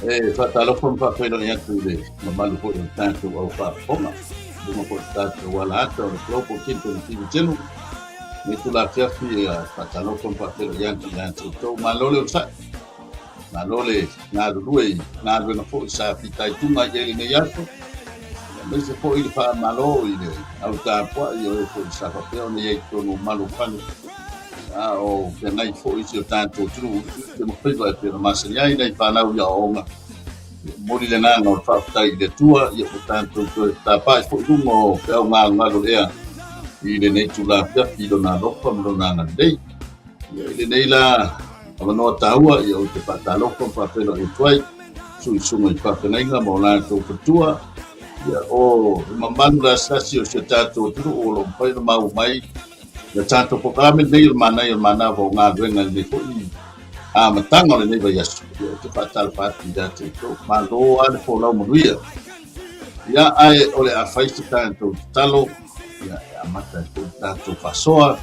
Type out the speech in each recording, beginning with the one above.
E faatalofa ma faafeiloai atu i le mamalu foi o le tatou au faafofoga. Luga foi o le tatou alaata o le Global Kingdom TV Channel. Nei itula afiafi e faatalofa ma faafeiloai atu ia te outou. Malo le onosai. Malo le galulue i galuega foi sa fitaituga i ai lenei aso. Aemaise foi le faamalo i le au tapuai o e foi sa faapea ona i ai i totonu o malu o fale. A o feagai foi si o tatou atunuu i ma faiva e pei ona masani ai nai fanau i aoaoga. E momoli le agaga o le faafetai i le Atua, ia ua tatou toe tapaai foi i luga o feau galugalu o le ea i lenei itula afiafi i Lona alofa ma Lona agalelei. Ia, i lenei la avanoa taua, ia ou te faatalofa ma faafeiloai atu ai suisuga i faafeagaiga ma o latou faletua, ia, o le mamalu lasilasi o si o tatou atunuu o lo o mafai ona maua mai Le tatou polokalame lenei o le manaia o le manava o galuega i lenei foi amataga o lenei vaiaso. Ia, ou te faatalofa atu ia te outou. Malo lava le folau manuia. Ia, ae o le a fai se tatou tatalo, ia, e amata ai foi le tatou faasoa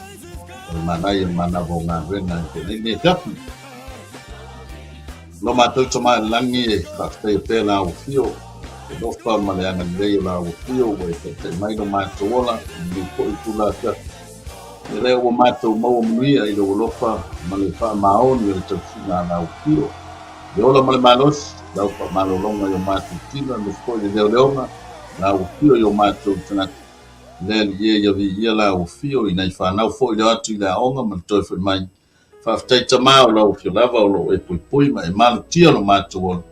o le manaia o le manava o galuega i lenei afiafi. Lo matou Tama i le Lagi e faafetaia pea la ua afio, le alofa ma le agalelei o la ua afio ua e taitai mai lo matou ola i lenei foi itula afiafi. Ia lea ua matou maua manuia i lou alofa ma le faamaoni o le tausiga a la ua afio. Le ola ma le malosi, lau faamalologa i o matou tino aemaise foi le leoleoga la ua afio i o matou tagata. Le Alii e, ia viia la ua afio i nai fanau foi le o atu i le aoga ma le toe foi mai. Faafetai Tama o lau Afio lava o lo o e poipoi ma e malutia lo matou ola.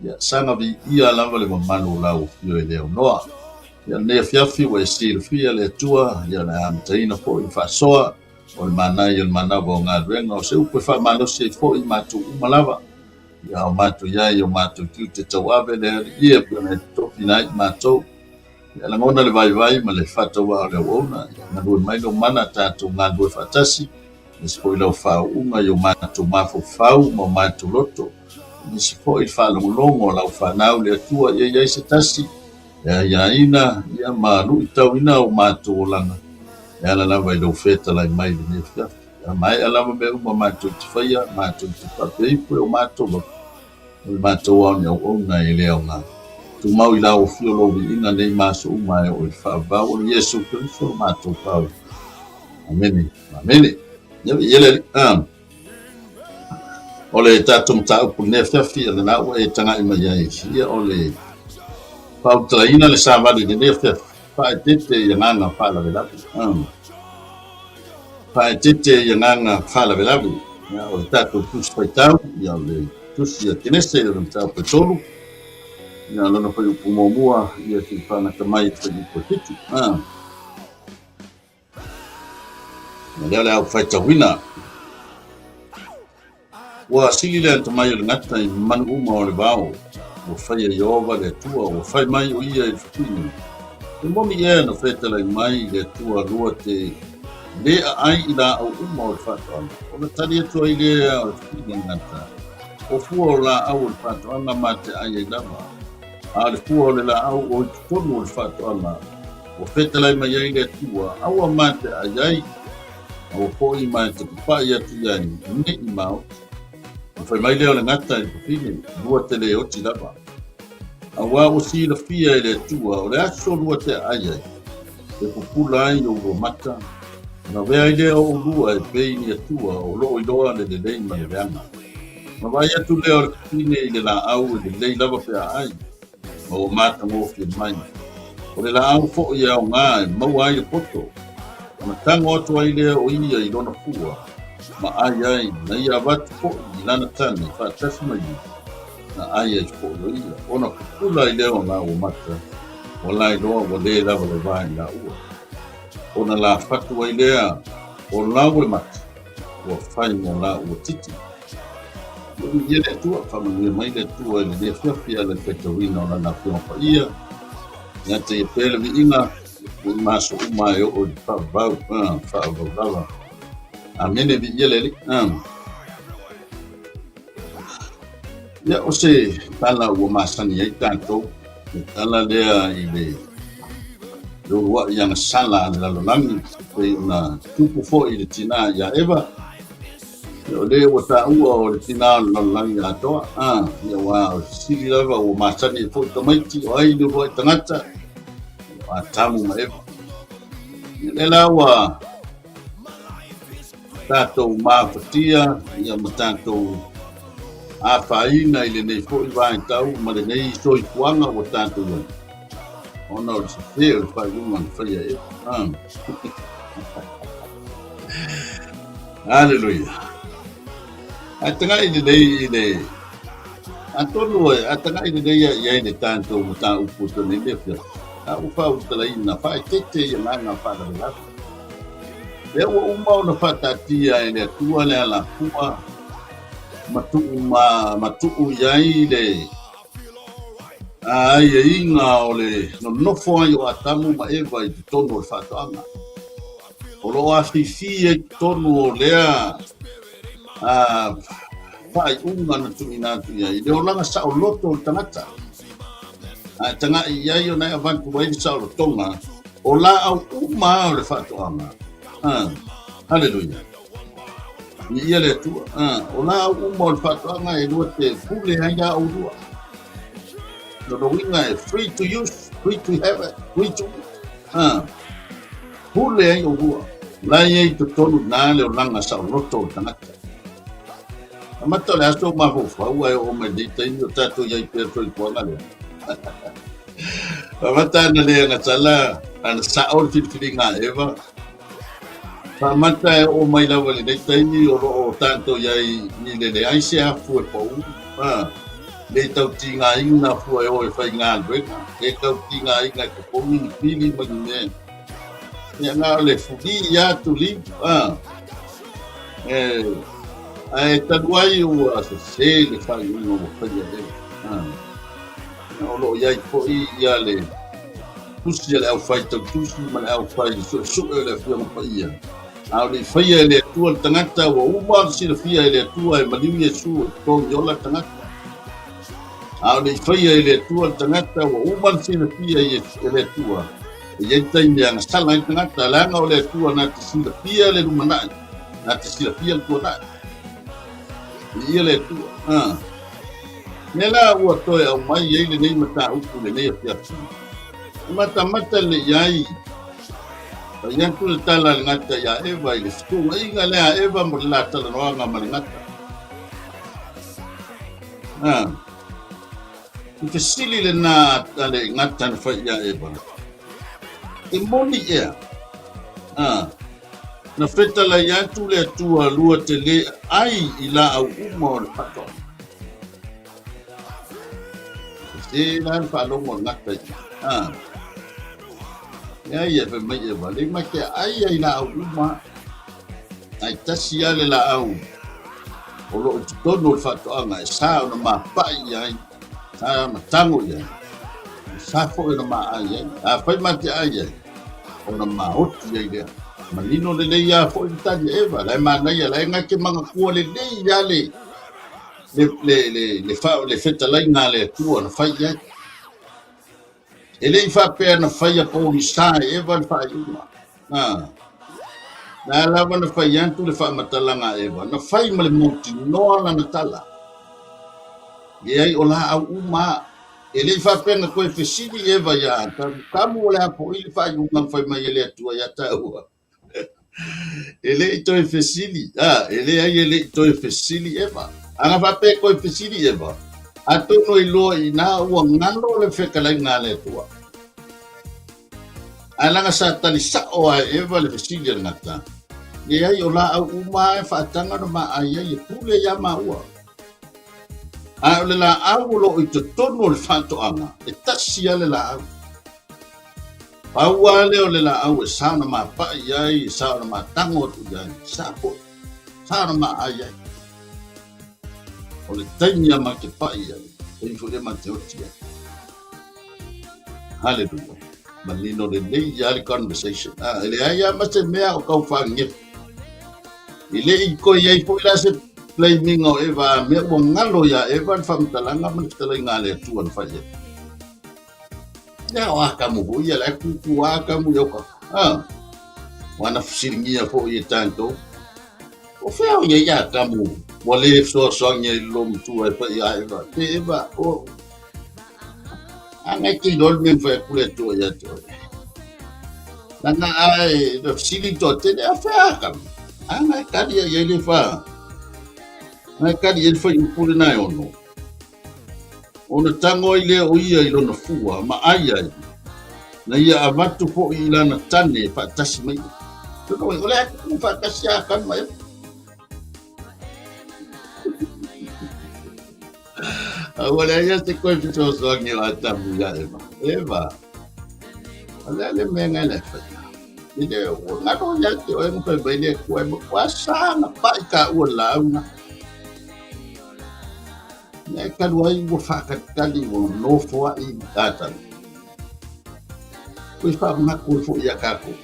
Ia saga viia lava le mamalu o lau Afio e le aunoa. Ia lenei afiafi ua e silafia le Atua, ia le amataina foi le faasoa o le manaia o le manava o galuega o se upu e faamalosi ai foi i matou uma lava. Ia o matou i ai o matou tiute tauave le Alii e pei ona e totofiina ai i matou. Ia lagona le vaivai ma le faatauvaa o le auauna, ia galue mai lou mana tatou galulue faatasi. Aemaise foi lau faauuga i o matou mafaufau ma o matou loto, aemaise foi le faalogologo a lau fanau le Atua ia i ai se tasi e aiaina ia ma luitauina o matou olaga e ala lava i lou fetalai mai i lenei afiafi. A maea lava mea uma matou te faia, matou te faapea ifo e o matou loto, o le matou ao ni auauna e le aoga. Tumau i lau afio lou viiga nei ma aso uma e oo i le faavavau o le Iesu Keriso lo matou Pau. Amene. Amene. Ia viia le Alii. Ah. O le tatou mataupu i lenei afiafi, o lena ua e tagai mai ai, ia o le faaulutalaina le savali i lenei afiafi, faaeteete i agaga faalavelave. Ah. Faaeteete i agaga faalavelave. Ia, o le tatou tusi faitau, ia o le tusi a Kenese, o le mataupu e tolu, ia lona fuaiupu muamua, ia seia fagata mai i le fuaiupu e 7. Ah. O lea o le a ou faitauina. Ua sili le atamai o le gata i manu uma o le vao. Ua faia Ieova le Atua, ua fai mai o ia i le fafine. E moni ea na fetalai mai le Atua lua te le aai i laau uma o le faatoaga. Ona tali atu ai lea o le fafine i le gata, O fua o laau o le faatoaga ma te ai ai lava. A o le fua o le laau o i totonu o le faatoaga, Ua fetalai mai ai le Atua, aua ma te ai ai, aua foi ma te papa'i atu i ai, ne i maoti. Ona fai mai lea o le gata i le fafine, Lua te le oti lava. Auā ua silafia e le Atua, o le aso lua te aai ai, e pupula ai ou lua mata, ona avea ai lea o oulua e pei ni Atua o lo o iloa le lelei ma le leaga. Ona vaai atu lea o le fafine i le laau e lelei lava pe a ai, ma ua matagofie mai. O le laau foi e aoga e maua ai le poto, ona tago atu ai lea o ia i lona fua, ma ai ai, na ia avatu foi i lana tane faatasi ma ia, na ai ai foi o ia. Ona pupula ai lea o lāua mata, ua lailoa ua le lava le va i lāua. Ona lafatu ai lea o lāua le mata, ua fai mo lāua titi. Ia le Atua, faamanuia mai le Atua i lenei afiafi e ala i le faitauina o Lana Afioga Paia. Ia te ia pea le viiga i ma aso uma e oo i le faavavau, faavavau lava. Amene, viia le Alii. Ia, o se tala ua masani ai tatou, le tala lea i le uluai agasala a le lalolagi, pei ona tupu foi i le tinā ia Eva. Ia, o lea ua taua o le tina o le lalolagi atoa, a, ia aua o le fesili lava ua masani ai foi tamaiti, o ai le uluai tagata? O Atamu ma Eva. Ia, lea la ua tatou mafatia ia ma tatou afaina i lenei foi vaitau ma lenei soifuaga ua tatou i ai, ona o le sese o le faaiuga na faia e Eva. Ah. Haleluia. Ae tagai lelei i le atonu e a tagai lelei i ai le tatou mataupu o nei le fia. A ua faaulutalaina faaeteete i agaga faalavelave. Lea ua uma ona faataatia e le Atua le alafua ma tuu ma, ma tuu i ai le aiaiga o le nonofo ai o Atamu ma Eva i totonu o le faatoaga. O lo o afifi ai totonu o lea faaiuga na tuuina atu i ai, le olaga saoloto o le tagata. Ae tagai i ai ona e avatu ai le saolotoga o laau uma o le faatoaga. Haleluia. Viia le Atua. O laau uma o le faatoaga e lua te pule ai a oulua. Lona uiga e free to use, free to have it, free to eat. Pule ai oulua. La i ai totonu i na le olaga saoloto o le tagata. Amata o le aso o mafaufau ae oo mai nei taimi o tatou i ai pea soifuaga lea. Amata ana le agasala ana sao le filifiliga a Eva. Faamata e oo mai lava i lenei taimi o lo o tatou i ai i le leai se afu e pau. Le tautigaina fua e o e faigaluega, le tautigaina e totogi ni pili ma ni mea. Ia na o le fuli ia tuli, e, ae talu ai ua sese le faaiuga ua faia lea. O lo o i ai foi ia le tusi a le aufai tautusi ma le aufai suesue o le Afioga Paia. A o le i faia e le Atua le tagata, ua uma ona silafia e le Atua e maliu Iesu e totogi ola le tagata. A o le i faia e le Atua le tagata, ua uma ona silafia e le Atua e i ai taimi e agasala ai le tagata, leaga o le Atua na te silafia le lumanai, na te silafia le tuanai. Viia le Atua. Ah. Mea la ua toe aumai ai lenei mataupu lenei afiafi. E matamata le i ai. Fai atu le tala a le gata iā Eva i le fetuunaiga lea a Eva mo le la talanoaga ma le gata. Ah. I fesili lena a le gata na fai iā Eva. E moni ea. Ah. Na fetalai atu le Atua lua te le ai i laau uma o le faatoaga. Se la le faalogo o le gata i. Ah. Ia ia fai mai Eva, le mai te ai ai laau uma. Ai tasi lava le laau o lo o i totonu o le faatoaga e sa ona mapai i ai, sa ona tago i ai, e sa foi ona maai ai. Afai ma te ai ai, ona maoti ai lea. Manino lelei lava foi le tali a Eva, la e manaia, la e gake manatua lelei lava le, le, le, le, le, fa, le fetalaiga a le Atua na fai i ai. E le i faapea na faia pogisa e Eva le faaiuga. Ah. Na lava na fai atu le faamatalaga a Eva, na fai ma le mautinoa lana tala. Leai, o laau uma E le i faapea na toe fesili Eva iā Atamu, Kamu o le a poʻi le faaiuga na fai mai e le Atua iā tāua? E le i toe fesili, a, e leai e le i toe fesili Eva. A na faapea e toe fesili Eva, atonu e iloa i ina ua galo le fetalaiga a le Atua. Ae leaga sa tali sa'o a e Eva le fesili a le gata, leai o laau uma a e faataga ona maai ai e pule iā māua. Ae o le laau o lo o i totonu o le faatoaga, e tasi lava le laau. Pau lava lea o le laau e sa ona mapai i ai, e sa ona matago atu i ai, sa foi, sa ona maai ai. O le taimi a ma te pai ai, taimi foi lea ma te oti ai. Hallelujah. Manino lelei lava le conversation. Ah, e leai lava ma se mea o kau whangefu. E le i koe i ai foi la se blaming o Eva a mea ua galo iā Eva le faamatalaga ma le fetalaiga a le Atua na fai ai. Ia o Atamu foi ia la e kūkū a Atamu i au kaka. Ah. Ua na fesiligia foi e tatou. O fea o ia ia Atamu ua le fesoasoani ai i le loomatua e fai ia Eva? Te Eva, o a ngai te iloa le mea na fai atu le Atua ia te oe. Lana ae na fesili le toatele, a fea Atamu? A ngai kali ia i le fa. Ngai kali ia le fuaiupu lena e 6. Ona tago ai lea o ia i lona fua ma ai ai, na ia avatu foi i lana tane faatasi mai. O le a tupu faatasi a kanu ma Eva. A ua leai ia se koe fesoasoani o Atamu iā Eva. Eva, o le a le mea ngai le fai. I le ua ngalo ia te oe ma fai mai le Atua e matua sa na pai ka ua laau na. Mea e talu ai ua faatalitali ua nofoai Atamu. Ua faamanatu ai foi ia tatou.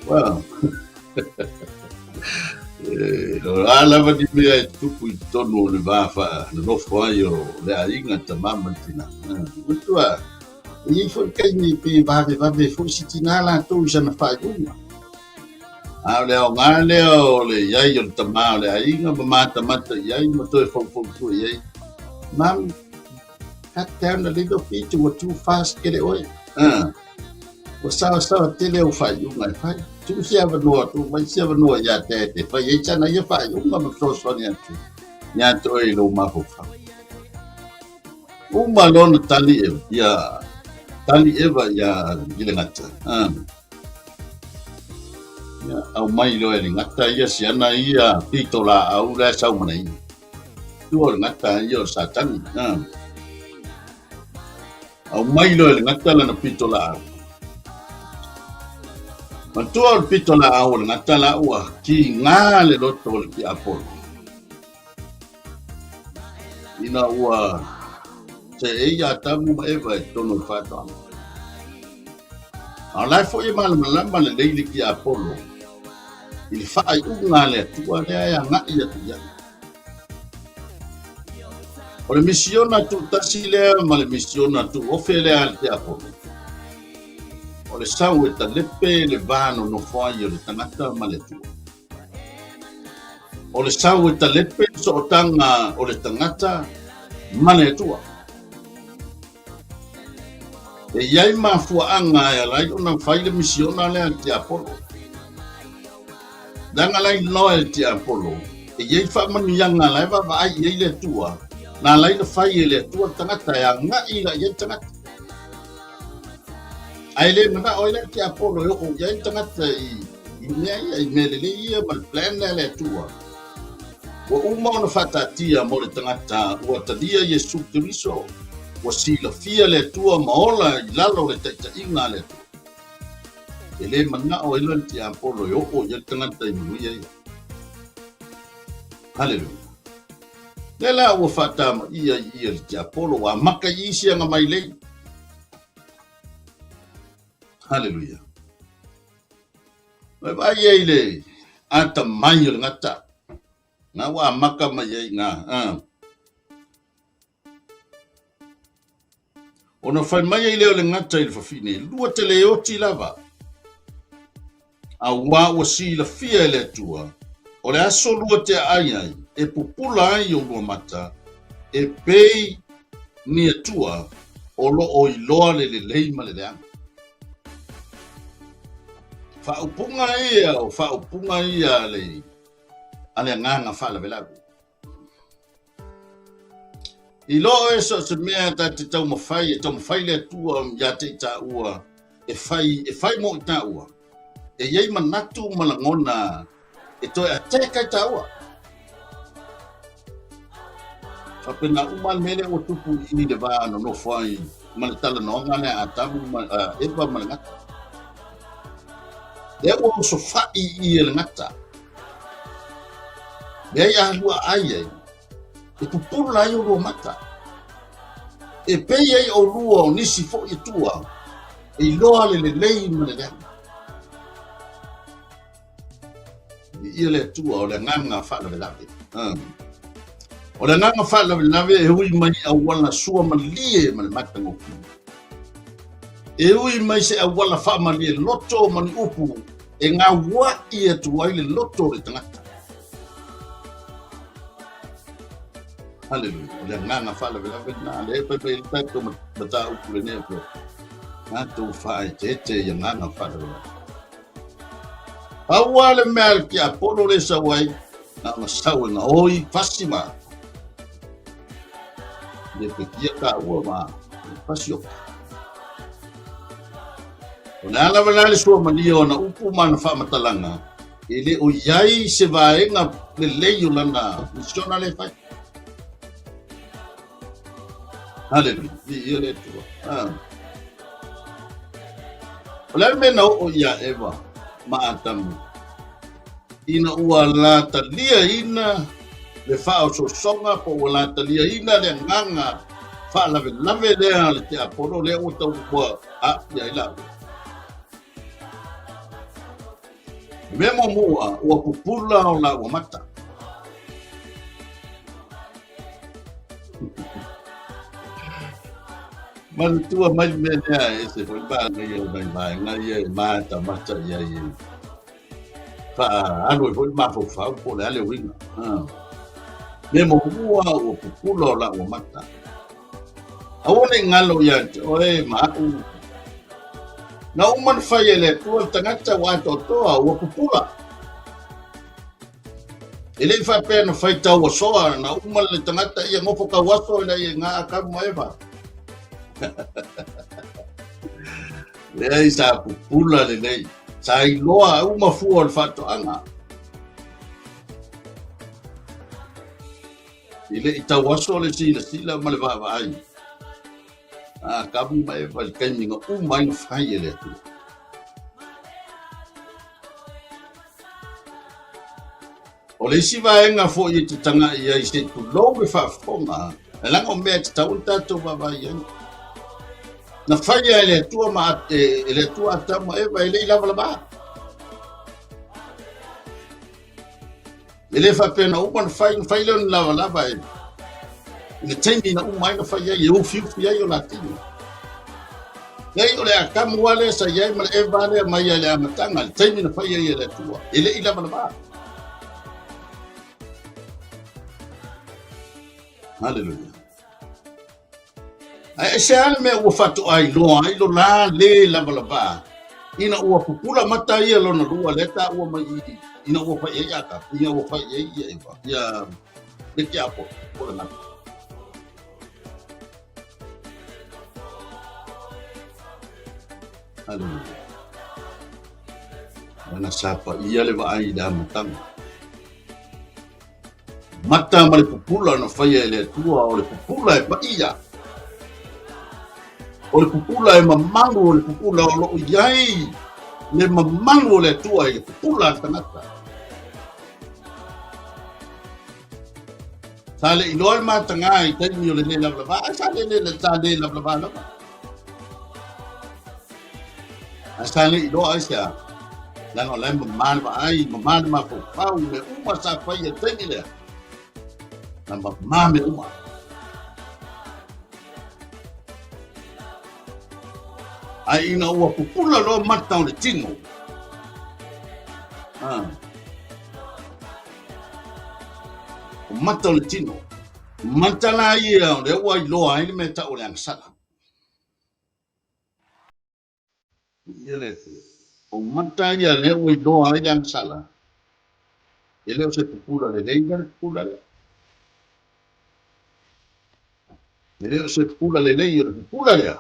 O a lava ni mea e tupu i totonu o le va faanonofo ai o le aiga, tama ma le tina. Matua, e i ai foi taimi pe vavevave foi si tina latou i sana faaiuga. A o le aoga lea o le i ai o le tama o le aiga ma matamata i ai ma toe faufautua i ai. Mum, cut down a little bit, ua too fast tele oe. Ua saosaoa tele au faaiuga e fai. Tuu se avanoa, tuu mai se avanoa ia te e fai ai sana ia faaiuga ma fesoasoani atu ia te oe i lou mafaufau. Uma loa ona tali Eva, ia tali Eva ia i le gata. Ia, aumai loa e le gata ia siana ia pito laau la e sau mana ia. Tua o le gata ia o Satani. Aumai loa e le gata lana pito laau. Matua o le pito laau o le gata la ua kiga le loto o le tiapolo. Ina ua seei ia Atamu ma Eva i totonu o le faatoaga. A o la e foi e malamalama lelei le tiapolo i le faaiuga a le Atua lea e agai atu i ai. O le misiona tuutasi lea ma le misiona tuuofe lea a le tiapolo, o le sau e talepe le va nonofo ai o le tagata ma le Atua. O le sau e talepe le sootaga o le tagata ma le Atua. E i ai mafuaaga e ala ai ona fai le misiona lea a le tiapolo. Leaga la iloa e le tiapolo, e i ai faamanuiaga la e vaavaai i ai le Atua, na ala ai ona fai e le Atua le tagata e agai la i ai le tagata. Ae le manao ai la le tiapolo e oo i ai le tagata i i mea ia, i mea lelei ia ma le plan lea a le Atua. Ua uma ona faataatia mo le tagata ua talia Iesu Keriso, ua silafia le Atua ma ola i lalo o le taitaiga a le Atua. E le manao ai la le tiapolo e oo i ai le tagata i manuia ia. Haleluia. Lea la ua faatamaia i ia le tiapolo, ua amata i isi aga mailei. Haleluia. Mai vaai ai le atamai o le gata. Nga ua amata mai ai nga. Ona fai mai ai lea o le gata i le fafine, lua te le oti lava. Auā ua silafia e le Atua, o le aso lua te aai ai, e pupula ai oulua mata, e pei ni Atua o loo iloa le lelei ma le leaga. Faaupuga ia o faaupuga ia a le, a le agaga faalavelave. I loa oe so o se mea ta te taumafai, e taumafai le Atua ia te i tāua, e fai, e fai mo i tāua. E i ai manatu ma lagona e toe attack ai tāua. Faapena uma le mea lea ua tupu i le va nonofo ai ma le talanoaga lea a Atamu ma Eva ma le gata. Lea ua osofai i le gata. Leai a lua ai ai, e pupula ai oulua mata. E pei ai oulua o nisi foi Atua, e iloa le lelei ma le leaga. Viia le Atua o le agaga faalavelave. O le agaga faalavelave e ui mai auala suamalie ma le matagofie. E ui mai se auala faamalie loto ma ni upu e gaua'i atu ai le loto o le tagata. Haleluia. O le agaga faalavelave lena, lea e fai mai ai le tatou mataupu lenei aso. Tatou faaeteete i agaga faalavelave. Pau lava le mea a le tiapolo lea e sau ai, na ona sau e gaoi fasi ma le pekia taua ma fasi oka. O le a lava la le suamalia o ana upu ma ana faamatalaga, e le o i ai se vaega lelei o lana misiona lea e fai. Haleluia. Viia le Atua. Ah. O le a le mea na oo iā Eva ma Atamu ina ua lataliaina le faaosoosoga po ua lataliaina le agaga faalavelave lea a le tiapolo lea ua tau ua aafia ai laua. O le mea muamua, ua pupula o laua mata. Manatua mai le mea lea e ese foi manaia o nai vaega ia e matamata i ai e faaalu ai foi le mafaufau po o le a le uiga. Mea muamua ua pupula o laua mata. Aua ne i galo ia te oe ma au. Na uma na fai e le Atua le tagata ua atoatoa, ua pupula. E le i faapea na fai tauasoa, na uma le tagata ia nofo tauaso ina ia gā Atamu ma Eva. Leai, sa pupula lelei. Sa iloa uma fua o le faatoaga. I le i tauaso le silasila ma le vaavaai a Atamu ma Eva i le taimi na uma ai na fai e le Atua. O le isi vaega foi e te taga'i ai se i tulou le faafofoga, e leaga o mea e tatau ona tatou vaavaai i ai. Na faia e le Atua ma e le Atua Atamu ma Eva e le i lavalava. E le faapea na uma na fai, na fai lea o ni lavalava e i le taimi na uma ai na fai ai, e ufiufi ai o la tino. Leai, o le Atamu lava lea sa i ai ma le Eva lea mai ai le amataga, le taimi na fai ai e le Atua, e le i lavalava. Haleluia. Ae aisea le mea ua faatoa iloa ai lo la le lavalava ina ua pupula mata ia lona lua lea taua mai i ina ua fai ai Atamu, ina ua fai ai ia Eva, ia le tiapolo, po le gata. Haleluia. Lana sa paia le vaai i le amataga. Mata ma le pupula na faia e le Atua, o le pupula e paia. O le pupula e mamalu, o le pupula o loo i ai le mamalu o le Atua i le pupula a le tagata. Sa le iloa le matagā i taimi o le lē lavalava, ae sa le le sa lē lavalava lava. Ae sa le iloa aisea, leaga o la e mamā le vaai, mamā le mafaufau, mea uma sa fai i le taimi lea. Na mamā mea uma. Ae ina ua pupula loa mata o le tino, ah, o mata o le tino, mata la ia o lea ua iloa ai le mea e tau o le agasala. Ia le Atua. O mata ia lea ua iloa ai le agasala, e le o se pupula lelei lea le pupula lea. E le o se pupula lelei o le pupula lea.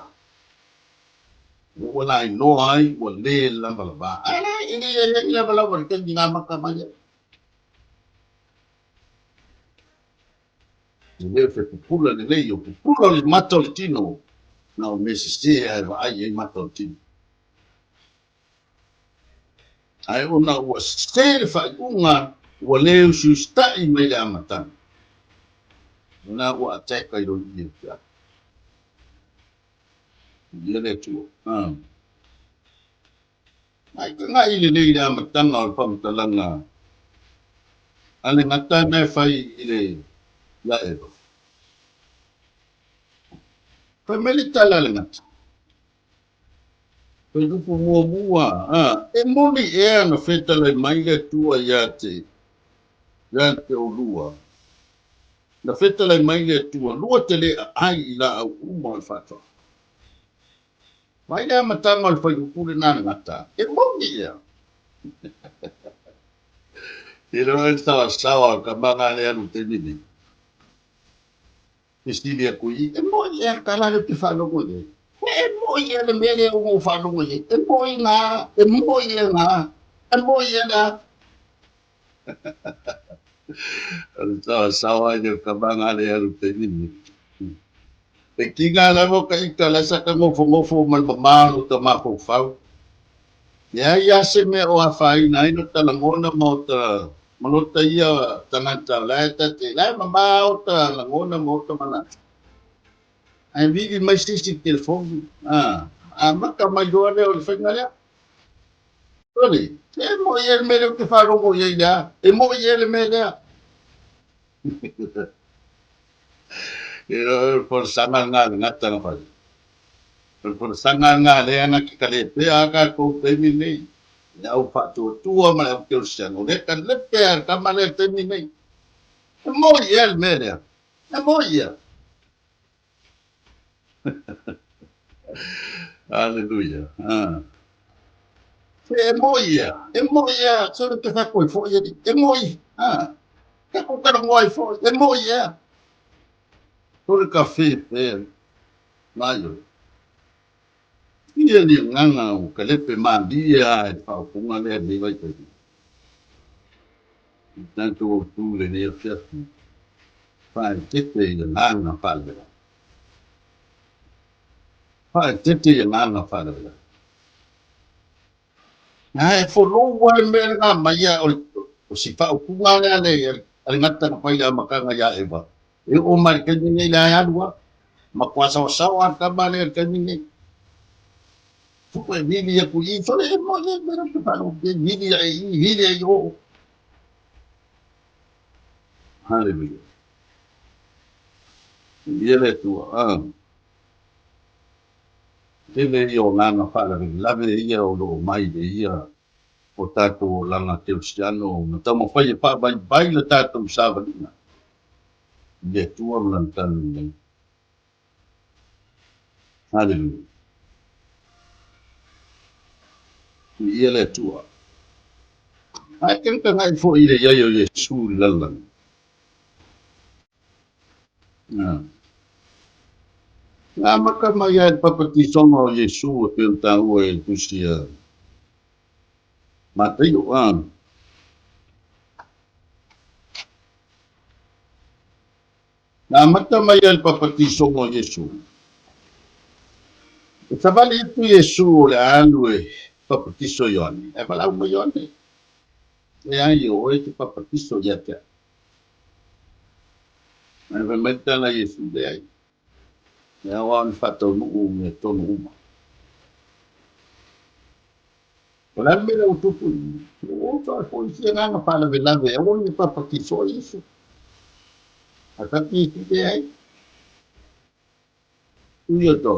Ua lailoa ai ua le lavalava. Ae le i le lavalava i le taimi na amata mai ai. E le o se pupula lelei, o pupula o le mata o le tino, na o mea sese lava e vaai ai mata o le tino. Ae ona ua sese le faaiuga, ua le usiusita'i mai le amataga, lena ua attack ai loa i i e te ata. Ia le Atua. Ai tagai lelei i le amataga o le faamatalaga a le gata mea e fai i le ia Eva. Fai mai le tala a le gata. Fuaiupu muamua, a, e moni ea na fetalai mai le Atua ia te, ia te oulua. Na fetalai mai le Atua, lua te le aai i laau uma o le faatoaga. Mai le amataga o le fuaiupu lena le gata, e moni ia. E le o le saoasaoa o ka maga le alu taimi nei. Fesili atu i, e moni ea le tala lea ou te faalogo i ai? E moni ea le mea lea ua ou faalogo i ai? E moni gā, e moni ea gā, e moni ea gā. O le saoasaoa ia o ka maga le alu taimi nei. E kiga lava o ka ita la sa ka nofonofo ma le mamā o lota mafaufau. Leai lava se mea o afaina ai lota lagona ma ota ma lota ia tagata o la e ta te la e mamā ota lagona ma ota manatu. Ae vili mai se isi telefoni, amata mai loa lea o le faiga lea. Sole, e moi ea le mea lea ou te faalogo i ai lea, e moi ea le mea lea. E o le folasaga lena a le gata na fai. O le folasaga lena lea na te talepea a tatou i le taimi lenei. Le au faatuatua ma le au kerisiano, o lea e talepe lava e le tama lea i le taimi lenei. E moi ea le mea lea? E moi ea? Aleluia. E moi ea, e moi ea, sole te whakoi foi e, e moi, ha. Ka ko talanoa ai foi, e moi ea. Sole ka whewhe, mai oe. Ia ni nganga o ka lepe mālie a e whaopunga lea nei vai taimi. I tātou au tū le nei awhiawhi, whaetete i nganga whalewela. Whaetete i nganga whalewela. Nā e follow ai mea ngā mai a o, o si whaopunga lea le a le ngata na whai a makanga ia Eva. E o mai le taimi nei le ai alua, ma kua saosaoa le tama lea le taimi nei. Fuku e vili aku i, sole e mo e mera te whalo, e vili a e i, vili a i o. Hallelujah. Ia le Atua, ah. Tele ia o ngana whaalavelave ia o loo mai le ia o tatou olaga kerisiano na taumafai e faavaivaai le tatou savaliga i le Atua ma Lana Talalelei. Haleluia. Viia le Atua. Ae tagatagai foi i le i ai o Iesu i le lalolagi. Na amata mai ai le papatisoga o Iesu e pei ona taua i le tusi a Mataio. Na amata mai ai le papatisoga o Iesu. E savali atu Iesu o le a alu e papatiso Ioane, ae valaau mai Ioane, Leai, o oe e te papatiso ia te au. Ae fai mai tala Iesu, Leai, e ao lava ona faataunuu mea tonu uma. O le a le mea lea ua tupu i i? Ua oso ai foi isi agaga faalavelave aua ne i papatisoa Iesu. Ae fai atu Iesu, Leai, ui o tō.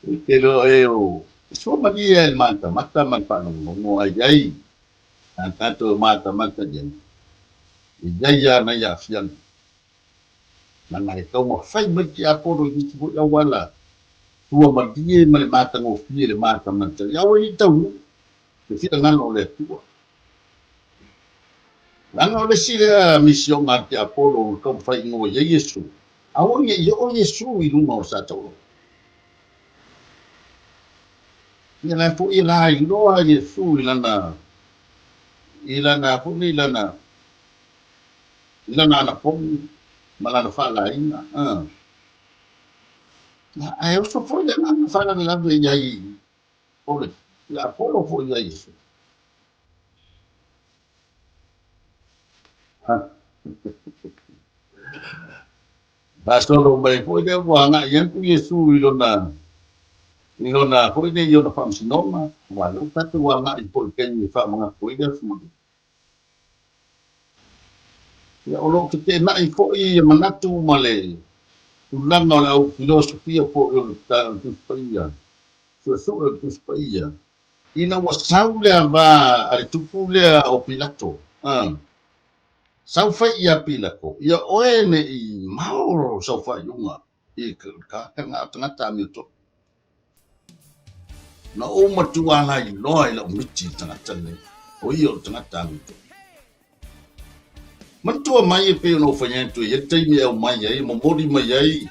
I te roa e o sua malie ai le matamata ma le faalogologo ai ai a tātou e matamata i ai, e i ai ana i aafiaga. Nana e taumafai mai te Apolo i nisi foi auala sua malie ma le matagofie le matamata i aua i taunuu te finagalo o le Atua. Leaga o le isi lea misioga a te Apolo na taumafai ingoa i ai Iesu, aua ne i oo Iesu i luga o Sataulo. Ia la foi e la iloa Iesu i lana i lana foi nei lana i lana anapogi ma lana faalaina. Ae oso foi le agaga faalavelave i ai o le Apolo foi ia Iesu. Faasolo mai foi lea ua agai atu Iesu i lona i lona foi lea i ona faamasinoga, aua o lea ua tatou agai foi i le taimi e faamanatu ai le aso malie. Ia, o lo o feteenai foi ia manatu ma le tulaga o le au filosofia foi o le Tusi Paia, suesue o le Tusi Paia, ina ua sau le ava a le tupu lea o Pilato, a. Saofai ia Pilato, ia oe ne i mao sau faaiuga i ka tagata amiotonu. Na ou matua lailoa i lau miti i le tagata lenei, o ia o le tagata amiotonu. Manatua mai e pei ona ou fai atu e i ai le taimi e aumai ai, e momoli mai ai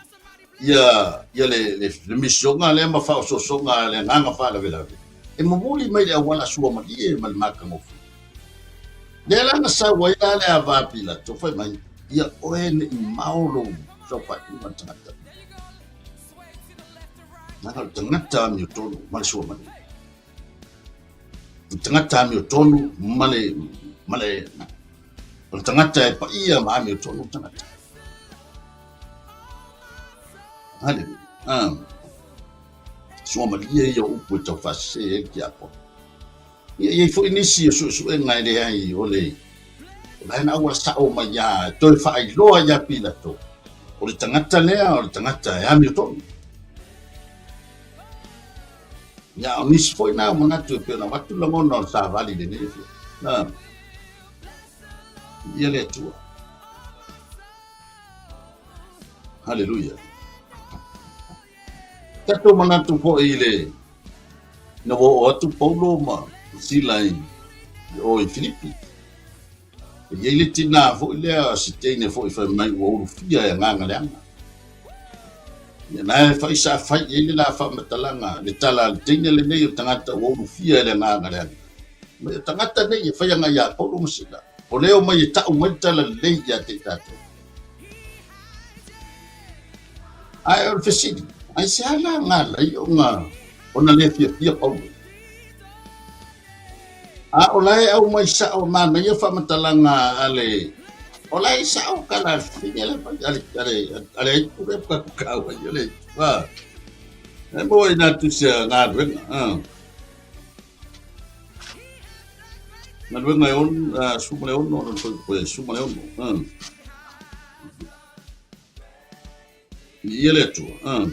ia, ia le, le, le misioga lea ma faaosoosoga a le agaga faalavelave, e momoli mai le auala suamalie ma le matagofie. Lea la na sau ai la le ava a Pilato, fai mai, ia oe ne i mao lou saofaiga le tagata. Leaga o le tagata amiotonu ma le suamalie. Le tagata amiotonu ma le, ma le, o le tagata e paia ma amiotonu le tagata. Haleluia. Ah. Suamalie ia o upu e tau faasese ai le tiakono. Ia i ai foi nisi o suesuega e leai o le o la e na auala sa'o mai iā e toe faailoa iā Pilato o le tagata lea o le tagata e amiotonu. Ia o nisi foi na o manatu e pei ona avatu lagona o le savali i lenei afiafi. Na ia le Atua. Haleluia. Tatou manatu foi i le ina ua oo atu Paulo ma Sila i o i Filipi. E i ai le tinā foi lea, si teine foi fai mai ua ulufia e agaga leaga. Ia na e fai sa fai i ai le la faamatalaga, le tala a le teine lenei o tagata ua ulufia e le agaga leaga. Mai o tagata nei e fai aga iā Paulo ma Sila. O lea o mai e ta'u mai le tala lelei ia te i tatou. Ae o le fesili, aisea la na ala ai ona ona le fiafia Paulo? A o la e aumai sa'o manaia faamatalaga a le o la e sa'o kala fine le ale ale ale ai pure ka kau ai le ba e mo ina tu se galuega ah galuega e on suma le ono no foi suma le ono ah Ia le Atua. Ah.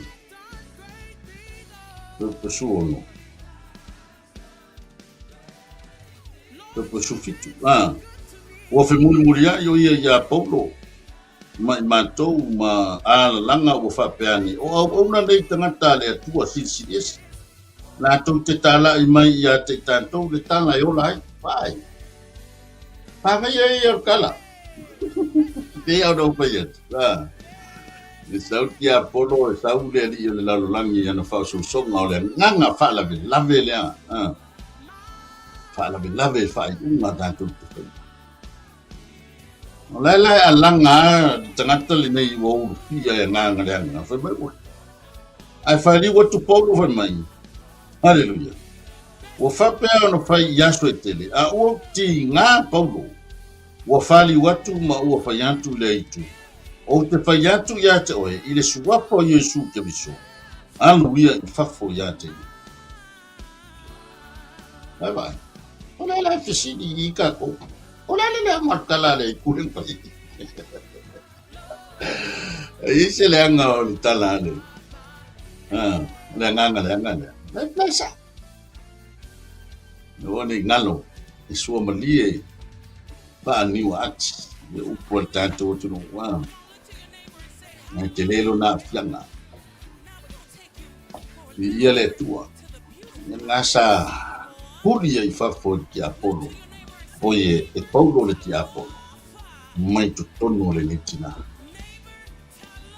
Pepa 16. Pepa 17. Ah. Ua femulimuliaʻi ʻo ia iā Paulo ma i matou ma alalaga ua faapea ane, O auauna nei tagata a le Atua Silisili Ese, latou te tālaʻi mai iā te i tatou le tala e ola ai. Why? Pāngaia ia o le kala. Pei ona ou fai atu. Ah. E sau tiapono, e sau le alii o le lalolagi i ana faaosoosoga o le agaga faalavelave lea. Ah. Faalavelave faaiuga tatou te faia. O la e la e alaga a le tagata lenei ua ulufia e agaga leaga. Fai mai ua. Ae faaliu atu Paulo fai mai. Haleluia. Ua faapea ona fai i aso e tele, a ua tiga Paulo, ua faliu atu ma ua fai atu i le aitu, Ou te fai atu iā te oe i le suafa o Iesu Keriso, alu ia i fafo iā te ia. Vai vai. O le ala e fesili i kākou. O le ala lea matala le aitu le pai. E i se leaga o le tala a le. Ah, le agaga leaga lea. Le plesa. Aua ne i galo e suamalie faaniu ati le upu a le tatou atunuu. Ah, nai tele lona aafiaga. Viia le Atua. Ia lena sa huli ai i fafo e le tiapolo, oi e Paulo le tiapolo, mai totonu o lenei tinā.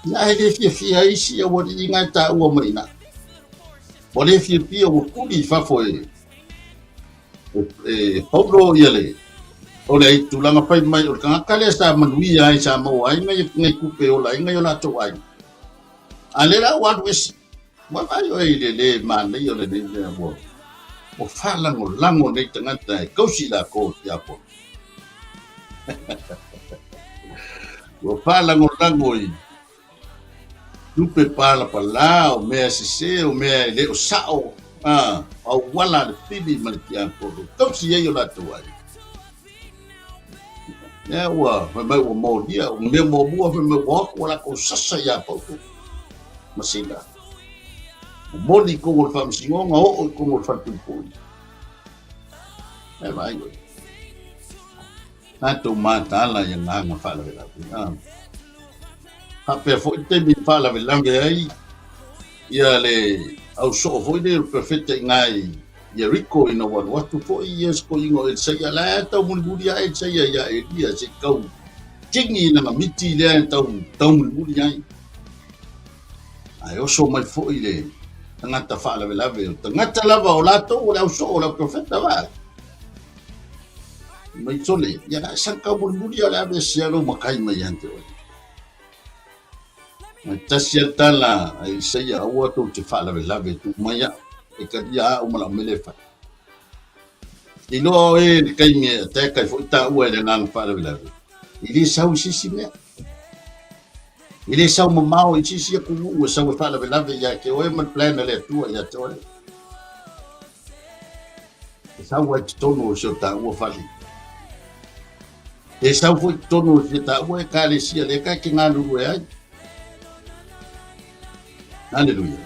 Ia e le fiafia ai isi aualii na e taua mai i ina. Ua le fiafia ua kuli i fafo e, e, e Paulo ia le o le tulaga fai mai o le tagata lea sa manuia ai sa maua ai nai, nai tupe e ola ai nai o latou aiga. A lea la ua alu ese. Ua vaai oe i le le manaia o lenei mea ua ua faalagolago nei tagata e kausi lakou i tiakono. Ua faalagolago i tupe palapalā o mea sesē o mea e le o sa'o a auala a le pili ma le tiakono tausi ai o latou aiga. Lea ua fai mai ua molia, o mea muamua fai mai ua o atu ua latou sasa iā Paulo ma Sila. Momoli i totonu o le faamasinoga, oo i totonu o le falepuipui. E vaai oe. Tatou mataala i agaga faalavelave. Faapea foi le taimi e faalavelave ai ia le ausoo foi lea o le perofeta i ina i Ieriko ina ua alu atu foi ia si toeaina o Elisaia, la e tau mulimuli lava Elisaia ia Elia se i tau tini i lana miti lea e tau tau mulimuli ai. Ae oso mai foi le tagata faalavelave, o tagata lava o latou o le ausoo o le au perofeta va. Mai sole, ia la sa tau mulimuli o le ave sia lou makai mai ia te oe. Mai tasi a tala a Isaia, aua tou te faalavelave tu mai au, e talia au ma lau mele e fai. Iloa oe le taimi e attack ai foi taua e le agaga faalavelave, e le sau i se isi mea. E le sau mamao i se isi atunuu e sau e faalavelave ia te oe ma le plan a le Atua ia te oe. E sau ai totonu o si o taua fale. E sau foi totonu o si o taua ekalesia lea ka ke galulue ai. Haleluia.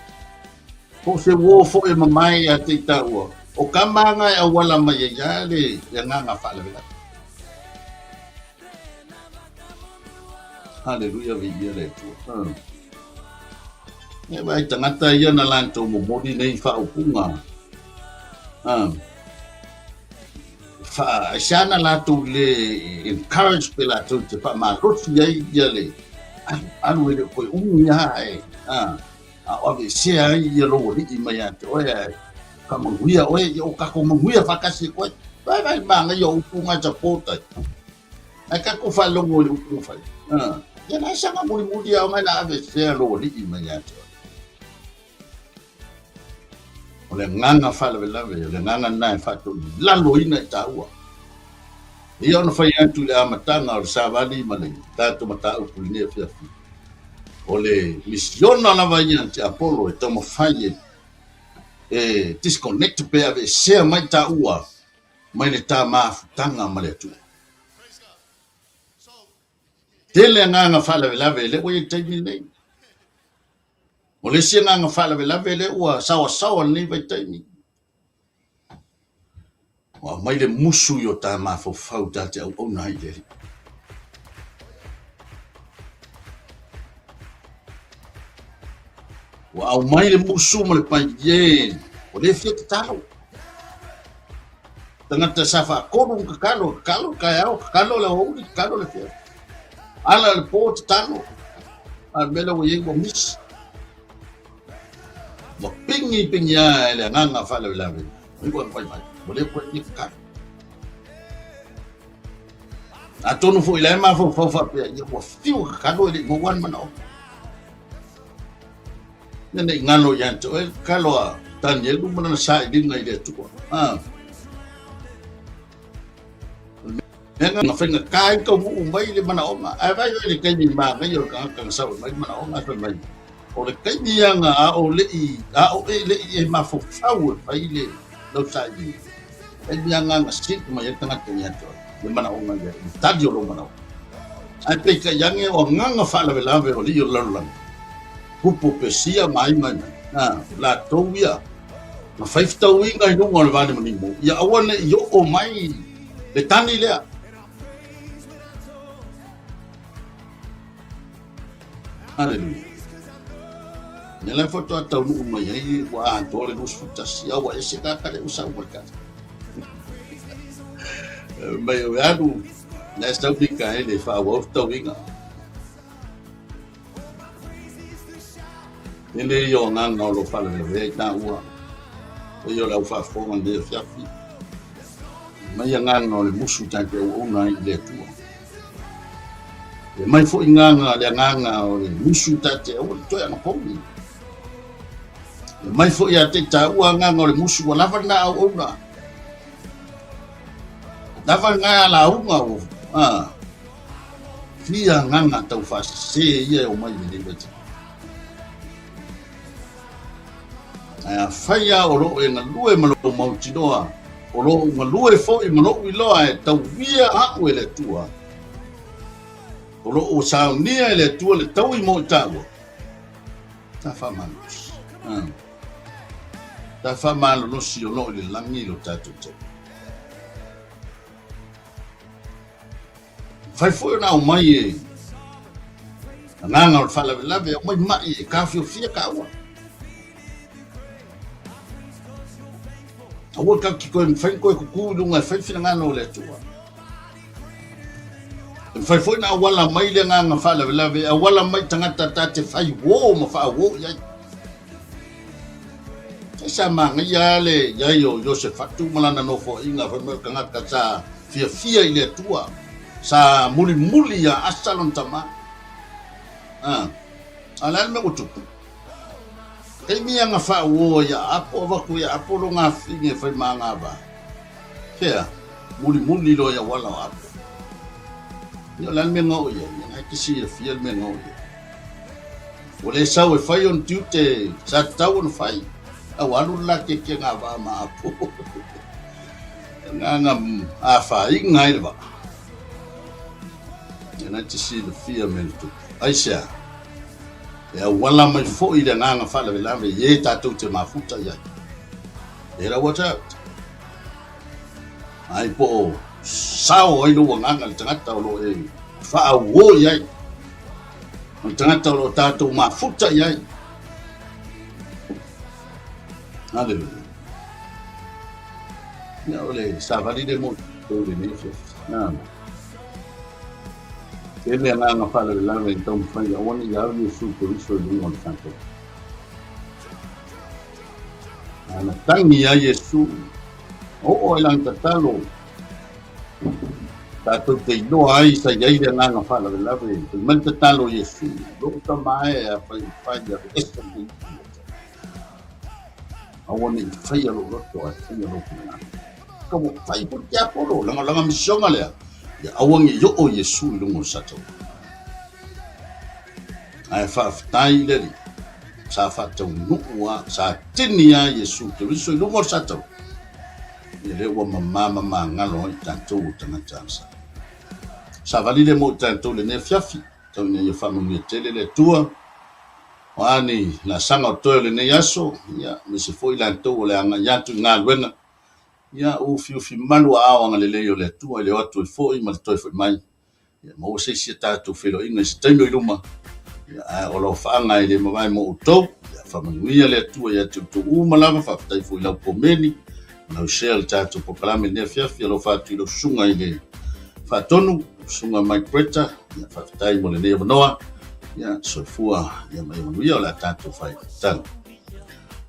Po se uō foi e mamae ia te i taua, o ka maga e auala mai ai a le agaga faalavelave. Haleluia, viia le Atua. E vai tagata ia na latou momoli nei faaupuga. Fa e se ana latou le encourage pe latou te faamalosi ai ia le alu, alu e le o toe umi lava e a o aveesea ai ia lou alii mai ia te oe ae faamanuia oe, ia o tatou manuia faatasi e koe. Vai vai manaia o upu na e support ai. Ae tatou faalogo i le upu na fai. Ia na e saga mulimuli lava ona e la aveesea lou alii mai ia te oe. O le agaga faalavelave, o le agaga lena e faatoilaloina i taua. Ia ona fai atu i le amataga o le savali ma le tatou mataupu i lenei afiafi, o le misiona lava ia a Tiapolo e taumafai e e disconnect pe aveesea mai taua mai le ta mafutaga ma le Atua. Tele agaga faalavelave lea ua i ai i le taimi lenei. O le isi agaga faalavelave lea ua saoasaoa i lenei vaitaimi, ua aumai le musu i o ta mafaufau ta te auauna ai i le Alii. Ua aumai le musu ma le paiē, ua le fia tatalo. Tagata sa faatolu ona tatalo, tatalo le taeao, tatalo le aoauli, tatalo le afiafi. Ala le po tatalo. A o le mea lea ua i ai ua misi. Ua pigi pigi lava e le agaga faalavelave. Ua iu ua mai, ua le toe fia tatalo. Atonu foi la e mafaufau faapea, ia ua fiu e tatalo e le i maua ni manaoga. Ia ne i galo ia te oe le tatalo a Tanielu ma lana sailiga i le Atua. Ah. Mea na faigata ai taunuu mai le manaoga. Ae vaai oe i le taimi manaia o le tagata na sau mai le manaoga ae fai mai, o le taimi ia na a o le'i, a o e le'i e mafaufau e fai le lau sailiga. Taimi ia na na sili mai ai le tagata ia te oe, le manaoga ia, le tali o lou manaoga. Ae peitai ane o agaga faalavelave o alii o le lalolagi, pupu Pesia ma ai mai mai, a, latou ia, na fai fetauiga i luga o le vanimonimo, ia aua ne i oo mai le tani lea. Haleluia. Ia la e faatoa taunuu mai ai ua atoa le 21, a ua ese kaka le usa uma kaka. Mai o alu, na e sau Mikaele e faaauau fetauiga. E le ia o agaga o lo o faalavelave ai taua, o ia o le au faafofoga i lenei afiafi. Mai agaga o le musu tatou auauna ai i le Atua. E mai foi gaga le agaga o le musu ta te aua le toe anapogi. E mai foi ia te taua agaga o le musu ua lava lena auauna. Lava lena lauga ua fia agaga taufaasese ia e omai i lenei vaitaimi. Ae afai lava o lo o e galue ma lou mautinoa, o lo o galue foi ma lou iloa e tauia a'u e le Atua, o lo o saunia e le Atua le taui mo i taua, ta faamalolosi. Ta faamalolosi o lo o i le lagi lo tatou taui. Fai foi ona aumai e agaga o le faalavelave, aumai mai e taofiofia taua. Aua tatou te toe mafai ona toe tutu i luga e fai le finagalo o le Atua. E mafai foi ona auala mai le agaga faalavelave, e auala mai tagata ta te fai uo ma faauo i ai. E sa manaia lava le i ai o Iosefatu ma lana nofoaiga fai mai o le tagata sa fiafia i le Atua, sa mulimuli ia Asa lona tama. A, a o le a le mea ua tupu? Taimi ana faauo ai ia Apo, avatu ia Apo lona afine e fai ma agavaa. Fea? Mulimuli loa i auala o Apo. Ia o le a le mea na oo i ai? Ia na e te silafia le mea na oo i ai. Ua le sau e fai ona tiute sa tatau ona fai, a ua alu le la keiki agavaa ma Apo. Agaga afaina ai le vaa. Ia na e te silafia mea na tupu. Aisea? E auala mai foi le agaga faalavelave i e tatou te mafuta i ai. Better watch out. Ai po o sao ai lou agaga i le tagata o lo o e faauo i ai. O le tagata o lo o tatou mafuta i ai. Hallelujah. Ia o le savali le mo tou lenei afiafi. Na. Tele agaga faalavelave i taumafai aua ne i au Iesu Keriso i luga o le tatou. Ana tagi ia Iesu, oo ai lana tatalo, tatou te iloa ai sa i ai le agaga faalavelave, fai mai le tatalo a Iesu, lou tama e afai mafai aveese lenei itu ia te au. Aua ne i faia lou loto ae faia lou finagalo. Ka ua fai foi le tiapolo, lagalaga misiona lea, ia aua ne i oo Iesu i luga o le satau. Ae faafetai i le Alii, sa faataunuu a, sa tini a Iesu Keriso i luga o le satau, ia lea ua mama ma magalo ai tatou o tagata sa. Savali le mo i tatou lenei afiafi, tau ina ia faamanuia tele le Atua, o a ni laasaga o totoe o lenei aso, ia, aemaise foi latou o le a agai atu i galuega, ia, ufiufi malu aao agalelei o le Atua i le o atu ai foi ma le toe foi mai. Ia maua se isi a tatou feiloaiga i se taimi o i luma, ia, ae o alofaaga e le mavae mo outou. Ia faamanuia le Atua ia te outou uma lava. Faafetai foi i lau komeni ma lau share i le tatou polokalame i lenei afiafi. Alofa atu i lau susuga i le Faatonu, susuga Mike Bretta. Ia faafetai mo lenei avanoa. Ia soifua ia ma ia manuia o le a tatou fai tala.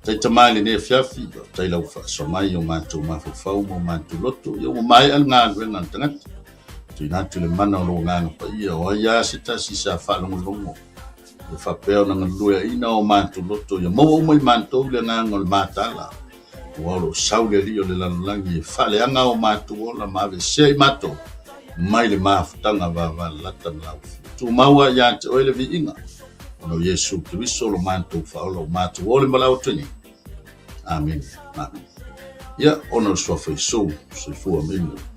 Taita mai lenei afiafi, faafetai lau faasoa mai o matou mafaufau ma o matou loto. Ia ua maea le galuega a le tagata. Tuuina atu le mana o lou Agaga Paia, o ai lava se tasi sa faalogologo e faapea ona galueaiina o matou loto, ia maua uma i matou le agaga o le mataala, aua o lo o sau le Alii o le lalolagi e faaleaga o matou ola ma aveesea i matou mai le mafutaga vavalalata ma laufi. Tumau lava ia te oe le viiga, ona o Iesu Keriso lo matou Faaola ua matou ole ma lau atu ai nei. Amene. Amene. Ia, ona o le suafa Iesu, soifua ma ia manuia.